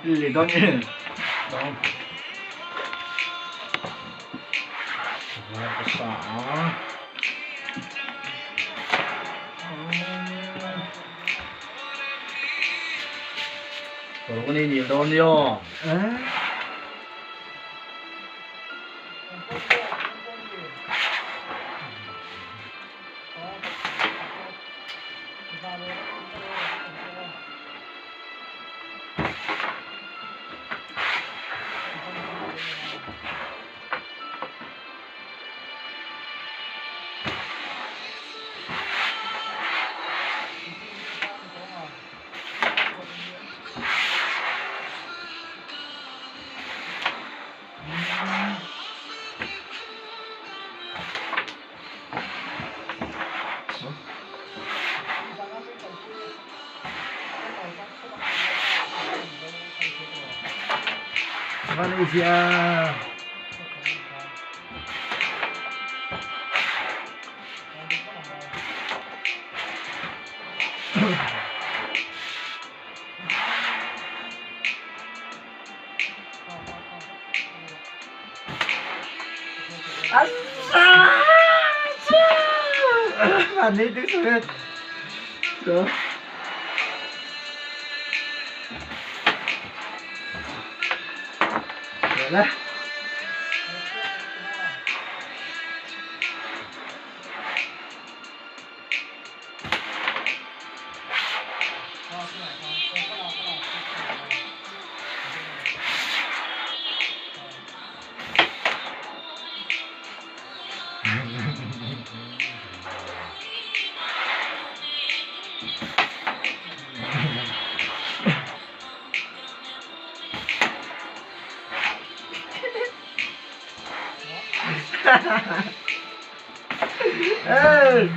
Leh dawn nge? Dawn. Var ka sa a. Kawr ka nei nil dawn nia. Eh? Malaysia. Ani tu sulit. So. Wala. Hey!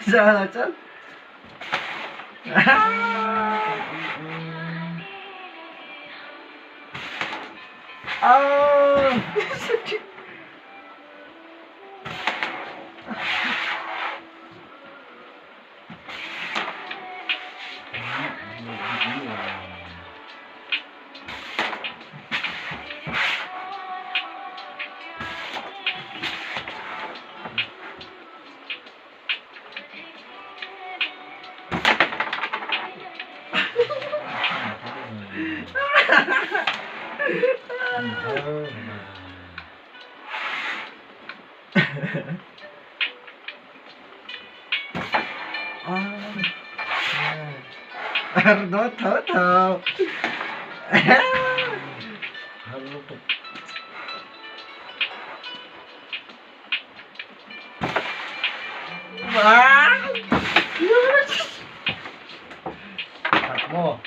Giờ là chết. Oh. Nó thở thở. Mo.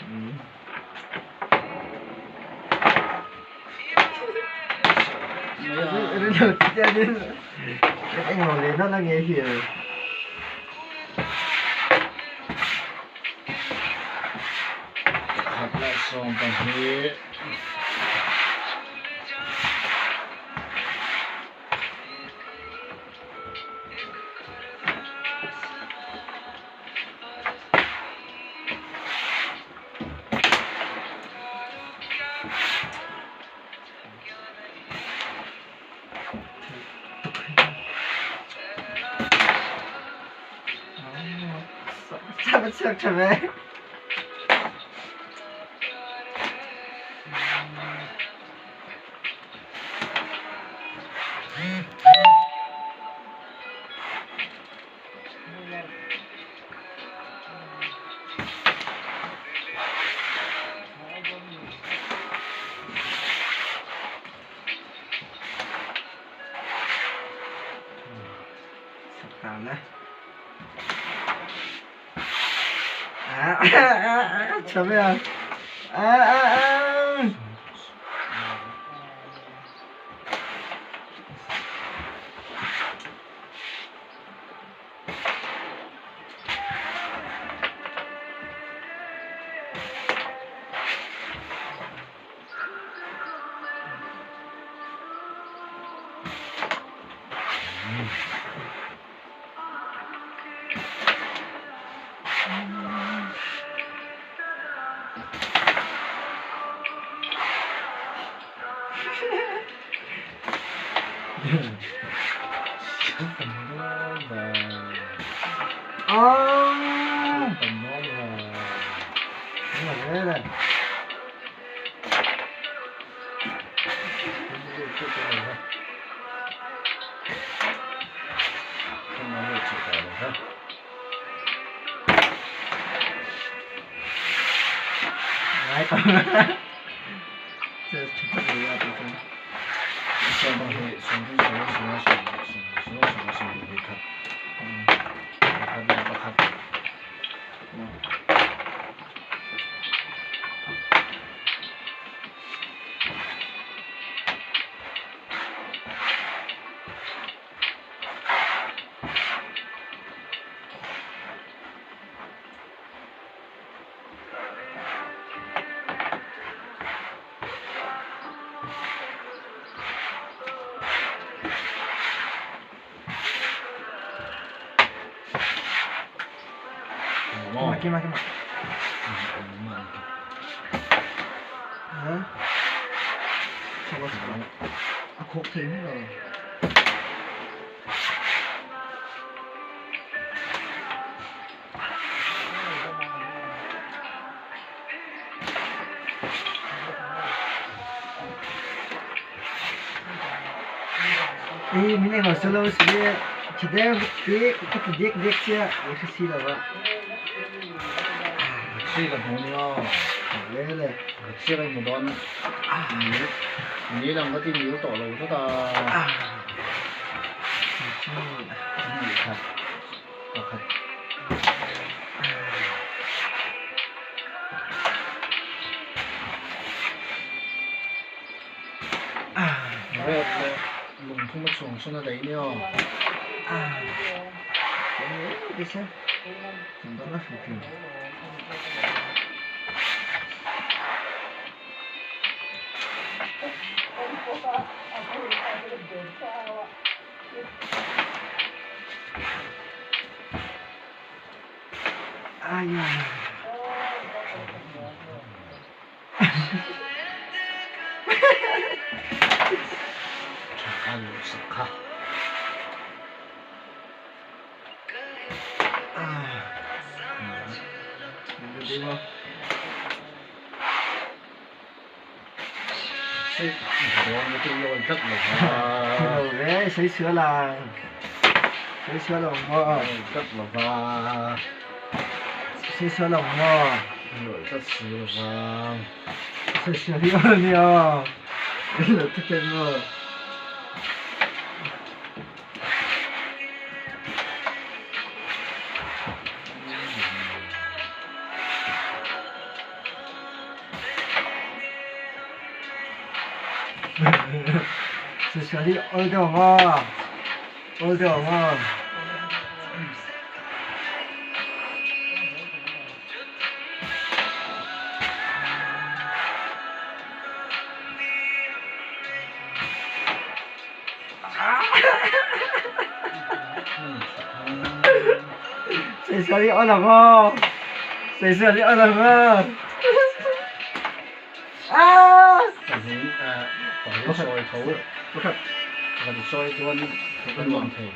Anh ngồi lên nó là nghe hiểu. Khat leh 12. Sao vẫn chưa trở về? Sập đấy. À, à, à, trở về à? À, à, à. À. Đúng rồi đấy này. Đấy còn.这这个要得分。 Kim ma kim ma. Hả? Không có À, khúc thím rồi. Ê, mình này vào solo sẽ Tha der hi ka ti dek dek chiah i hre si lo a. Taxi ka hmu nia. Ve le. Taxi ka hmu dawn. Nil nil ang ka ti nil tawh lo tlat a. Hnih khat pakhat. Red leh lungphum a chhuang sawn a daih nia. Tha luh sak kha. Pahnih sawi tho pakhat i sawi chuan ka nuam thei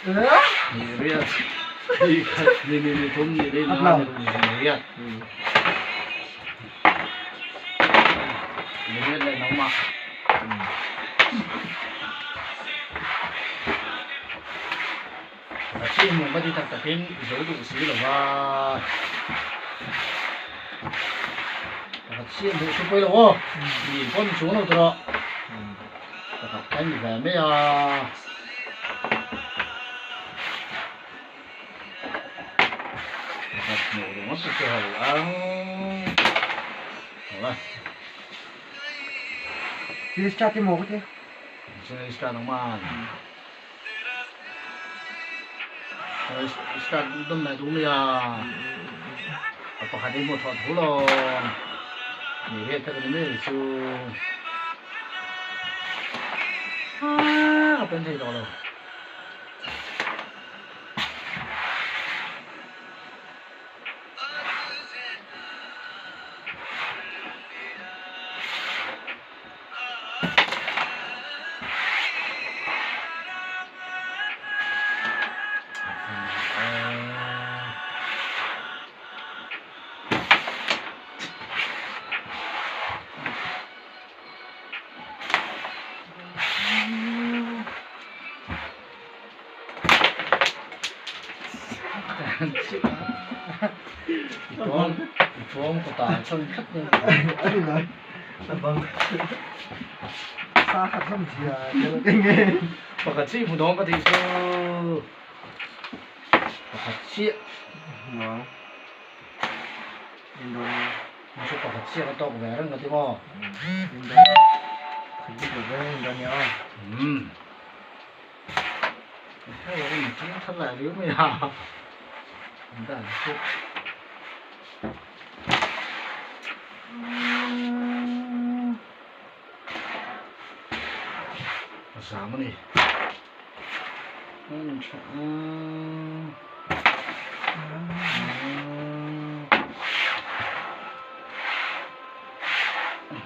Ni riat. Ni khat, ni ni ni thum, ni li, ni nga, ni ruk, ni riat. Ni riat leh nangmah. A chhing hmuh ka ti tak takin i zo duh si lo va. Pakhat chiah duh chu pawi lo aw. Ni pawn chung lo tawh. Pakhat kha ni ve mai a. Pakhat hmuh ringawt te chu ho ang. Ho a. Thil start emaw ka ti. Thil start ang man. Start dawm leh duh mai a, a pakhat hi hmuh thawh thu lo ni riat tak a ni mai chu a pen thei tawh lo. Tuang kutah chuan tlat mai. Pakhat chiah hmu dawn ka tih chu pakhat chiah chu pakhat chiah ka tawk ve reng ka ti maw umm hei a in ching tha leh riau mai a dan chu. A zam a ni a tha a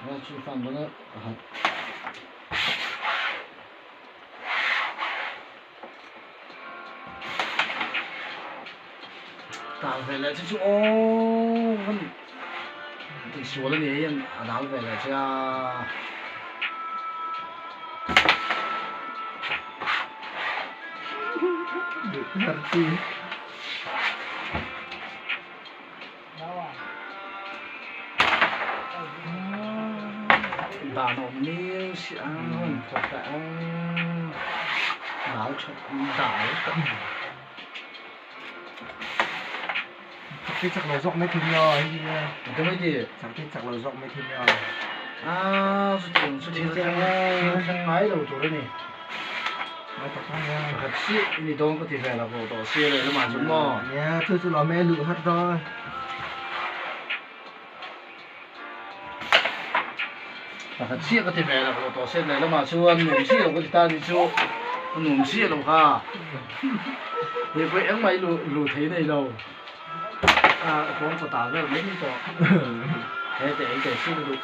a chu fan dawn a pakhat. Dal ve leh che chu aw kan tihsual a ni hian a dal ve leh che a. Dan a awm miau si a rawn phawrh ta a dal tha dal ta. Chakte chak lo zawk mai thei nia hei hi nia. Ate mai ti. Chakte chak lo zawk mai thei nia. A chutiang chu thil thleng thil thleng ngai lo tur a ni. Ngai tak tak nia. Pakhat chiah i ni dawn ka ti ve lo ko tawh sia leh lamah chu maw. Nia chu chu lawm e luh har dawn. Pakhat chiah ka ti ve lo ko tawh sia leh lamah chuan nuam chiah lo ka ti ta ni chu a nuam chiah lo kha. Hei pawh engmah i luh luh thei nei lo. A kawng chaw ta vel mai mai tawh. He te ei te si ka duh.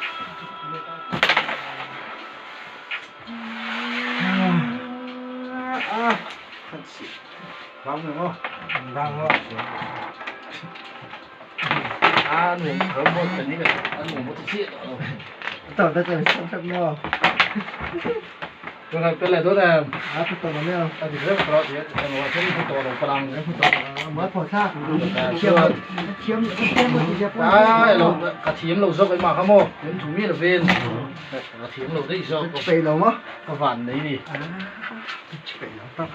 Vang mai maw? Vang maw? A nuam ram bawt kan ni a nuam bawt chiah tawh lo. Tawh ta chan sap sap maw? Tunah pe leh dawn em? A phu tawh lo mai ang. A dik reuh tawh ti a ti lo a then phu tawh lo palang. Phu tawh lo mual pho thlak. Thiam thiam thiam ti zia pawh. Ai lo ka thiam lo zawk ema kha maw? Min thu mi lovin. Ka thiam lo daih zawk. Ka peih lo maw? Ka van nei ni. Ka peih lo tak.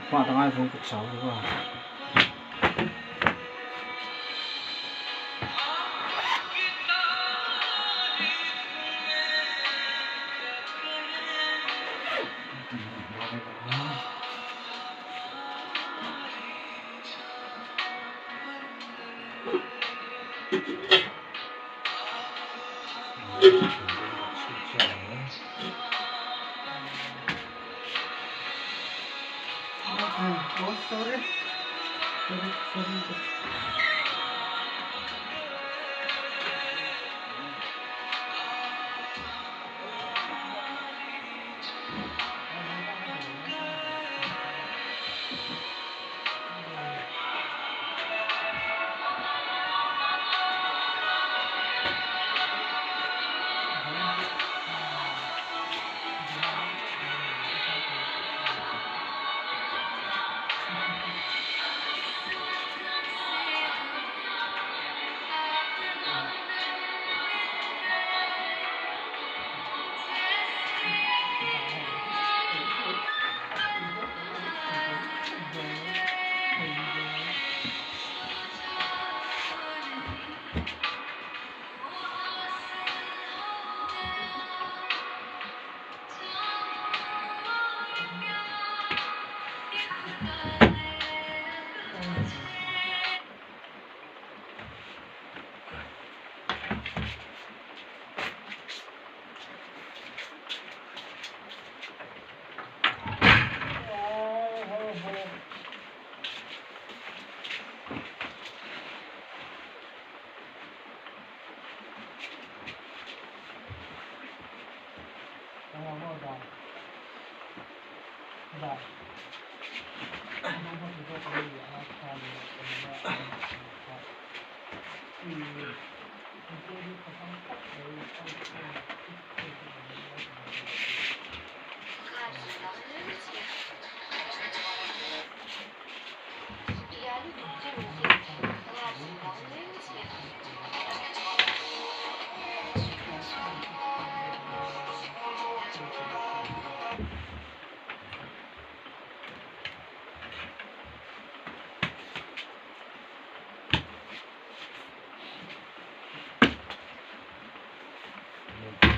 Pa tangai vung ka chau deuh a. Oh sorry sorry sorry.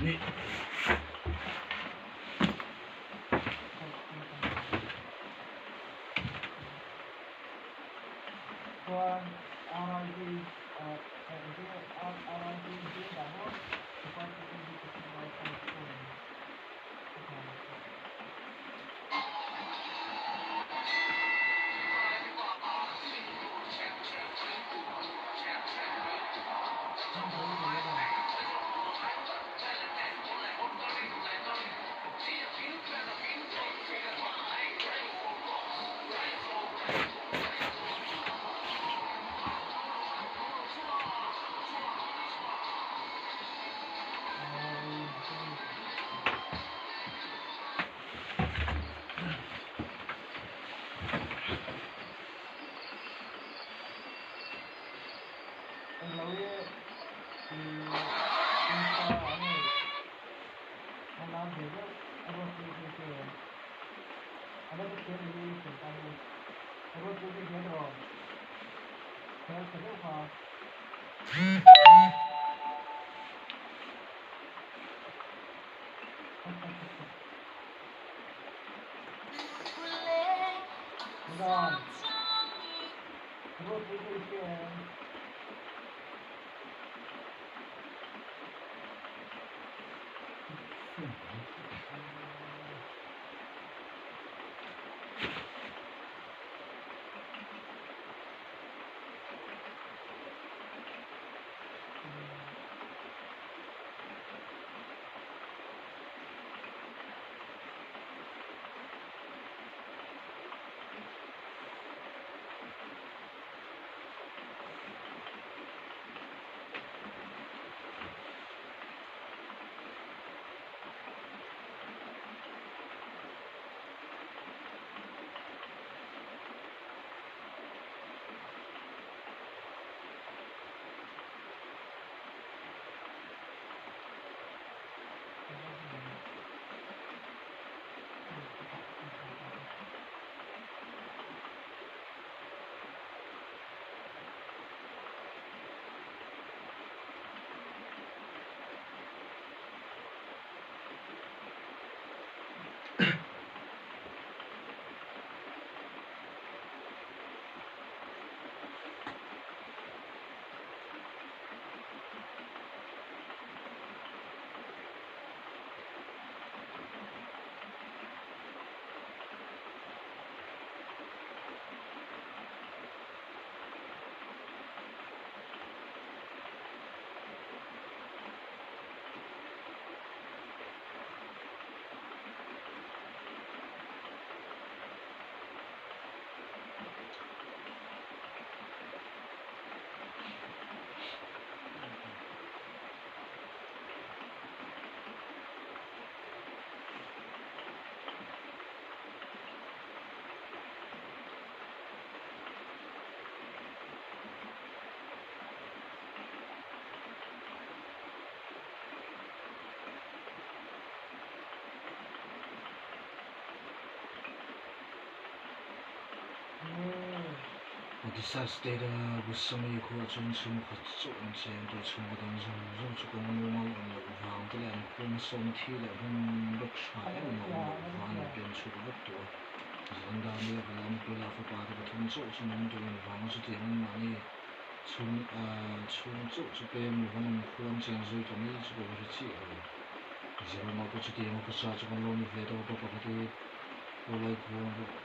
Ni. Odisha state a Goswami khuaah chuan chhungkaw khat chauh an cheng tawh chhungkaw dang zawng zawng chu kawng mumal awm loh vang te leh an khua hmasawnna thi leh hmun rawk tha em em a awm loh vang an pem chhuak vek tawh a. Zandani a kal a, nupui leh a fapa te pathum chauh chu nung tur in vang a chutiang an mahni chhung chhung chauh chu pem lo van awm khua an cheng zui ta mai chu ka va hre chiah lo. Zirlama pawh chutiang a khawsa chu kan lo ni ve tawh a, pa pakhat hi Pawlai khua pawh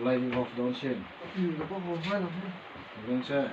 Light off dawn sin. Dawn che.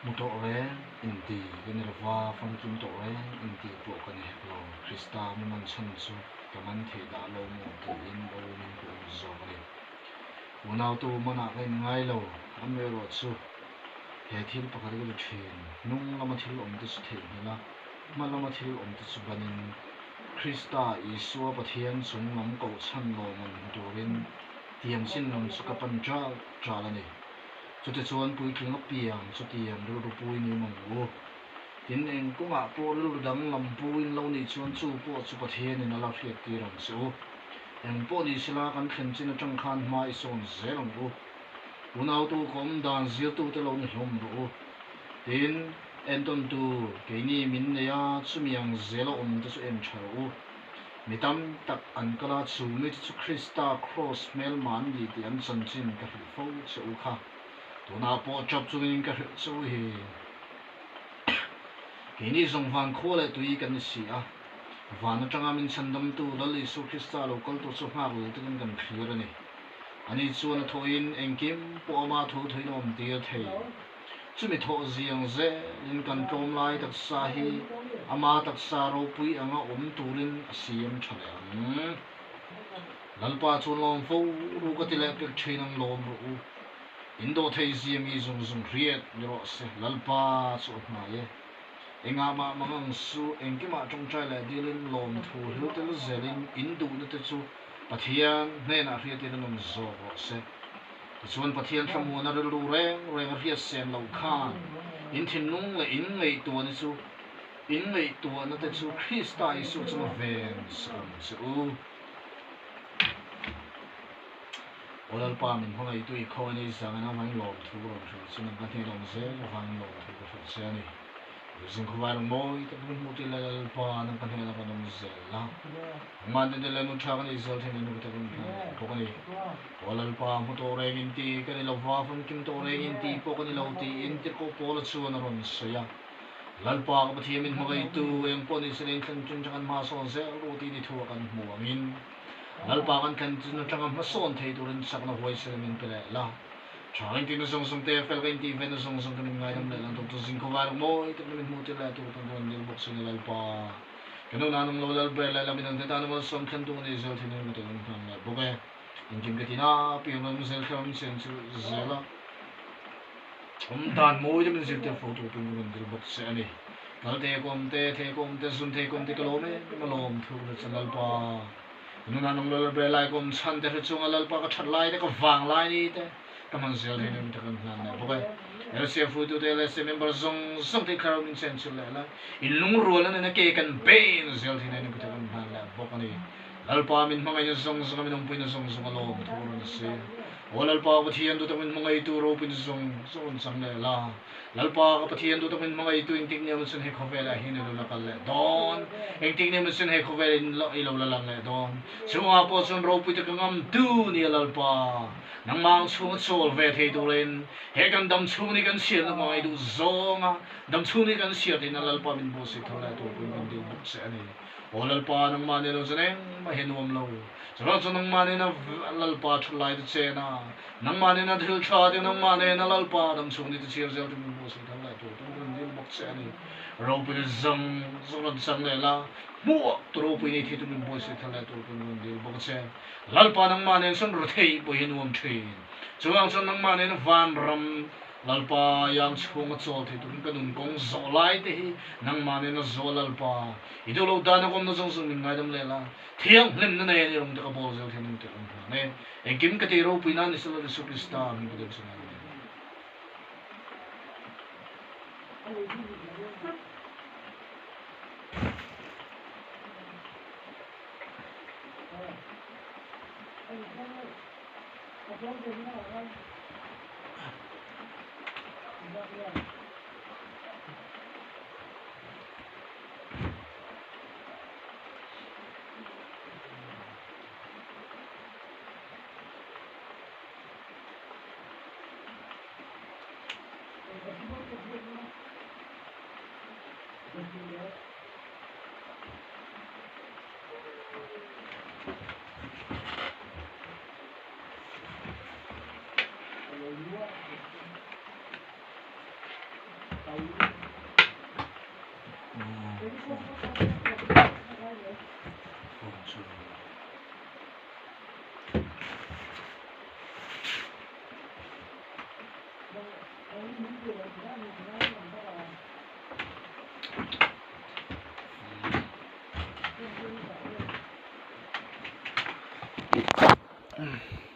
Hmu tawh reng inti ka ni lova, famkim tawh reng inti pawh ka ni hek lo. Krista mi man chhan chu ka man theih dah lo maw tiin a awmin ka awm zawk a ni. Unautu manah ka inngai lo, amaherawh chu he thil pakhat ka ti thin, hnung lama thil awm te chu theihnghilh a, hma lama thil awm te chu banin Krista Isua Pathian chung lam koh chhan lawm an hmu turin tiang chin lam chu ka pan ṭal ṭal a ni. Chutichuan puitling apiang chutiang rilru pui ni mawng u. Tin, eng kawngah pawh rilru dang lam puin lo nih chuan chu pawh chu Pathianin a la hriat tir ang che u. Eng pawh ni sela kan thlen chin atang khan hma i sawn zel ang u. Unautu ka awm dan zirtute lo ni hlawm rawh u. Tin, entawntu keini min nei a, chumi ang zela awm te chu en tha rawh u. Mi tam tak an kal a, chu mite chu Krista kraws hmelma an ni tih an chanchin ka hrilh fo che u kha. Tunah pawh tap chungin ka hrilh che u hi. Keini zawng van khua leh tui kan ni si a, van atanga min chhandamtu Lal Isu Krista lo kal tur chu nghak lel takin kan thlir a ni. Ani chuan a thawhin engkim pawh ama thu thuin a awm tir thei. Chumi thawh ziang zelin kan tlawm lai taksa hi ama taksa ropui anga awm turin a siam tha leh ang. Lalpa chuan lawm fo ru ka ti leh pek thin ang lawm rawh u. In dawh thei zia mi zung zung hriat ni rawh se, Lalpa chu a hnai e. Engah mah mang ang su, engkimah tawngtai leh dilin lawmthu hil tel zelin in duhna te chu Pathian hnenah hriatin an awm zawk rawh se. Tichuan Pathian thlamuana rilru reng reng a hriat sen loh khan in thinlung leh in ngaihtuahna chu in ngaihtuahna te chu Krista Isua chunga ven sak ang che u. Aw Lalpa min hmangaihtu i khaw a nei zang in avangin lawmthu ka rawn hrilh che nang ka hnenah awm zel avangin lawmthu ka hrilh che a ni. Zing khawvar mawi tak min hmuh tir la Lalpa nang ka hnenah kan awm zel la. Nangmah nen leh nu tha kan ei zel theih nan ka tak in hlan leh bawk a ni. Aw Lalpa hmu tawh reng in ti ka ni lo va, famkim tawh reng in ti pawh ka ni lo tiin tirhkoh Paula chuan a rawn sawi a. Lalpa ka Pathian min hmangaitu eng pawh ni se leng thlen chin atang an hma sawn zel ru tih ni thu a kan hmu angin Lalpa kan thlen chin atanga hmasawn thei turin chakna huaisel min pe leh la. Tha ka intihna zawng zawng te, fel ka intih vena zawng zawng te min ngaidam leh lang Doctor Zingkhawvar mawi tak na min hmuh tir leh tur tan ka rawn dil bawk sin a Lalpa. Ka nu nan awm lo Lalber leh lam inang te tan a malsawm thlen tu nei zel thin in ka tel hnan leh bawk e. Engkim ka tina piang lam zel thla min chen chu zel a. Awm dan mawi te min zirtir fo tur pawn ka rawn dil bawk che a ni. Kal te ka awm te, thei ka awm te, zun thei ka awm te ka lawm em a lawm thu ka hre chuan Lalpa. Ka nu nan awm lo Lalber lai ka awm chhan te hre chunga Lalpa ka that lai te ka vang lai ni te ka hman zel theih nan ka rawn hlan leh bawk e. LCA hruaitute LSA member zawng zawng te thlarau min chen chilh leh la in lungrualna nena ke kan bein zel theih nan ka rawn hlan leh bawk a ni. Lalpa min hmangaihna zawng zawng a min awmpuina zawng zawng a lawm thu a rawn si. Aw Lalpa ka Pathian duhtak min hmangaihtu ropuina zawng zawng rawn chang leh la. Lalpa ka Pathian duhtak min hmangaihtu engtik ni awm chuan he khawvelah hian i lo la kal leh dawn. Engtik ni awm chuan he khawvel in i lo la lang leh dawn. Chungah pawh chuan ropui tak ka ngam tu nia Lalpa. Nangmah ang chhunga chawl ve thei turin he kan dam chhung ni kan chhiatna hmangaih duh zawnga dam chhung ni kan chhiat in a Lalpa min buatsaih thar leh tur pawhin kan dil bawk che a ni. Aw Lalpa, nangmah nen lo chuan engmah hi nuam lo. Chuvang chuan nangmah nena Lalpa that lai te chen a, nangmah nena thil tha te, nangmah nena Lalpa dam chhung ni te chhiar zel te min buatsaih thar leh tur pawhin kan dil bawk che a ni. Ropui te zawng zawng rawn chang leh la, hmuh tu ropui nei thei tu min buatsaih thar leh tur pawhin kan dil bawk che. Lalpa nangmah nen chuan rethei pawh hi nuam thin. Chuvang chuan nangmah nena vanram Lalpa iang chhunga chawl thei turin ka nun kawng zawh lai te hi nangmah nena zawh Lalpa i duh lo dan a kawmna zawng zawng min ngaidam leh la, thianghlimna nei a ni rawng te ka bawl zel thian ang tih awm hlan e. Engkim ka tih ropui nan Isua Lal Isu Krista hming ka dil chhan Amen.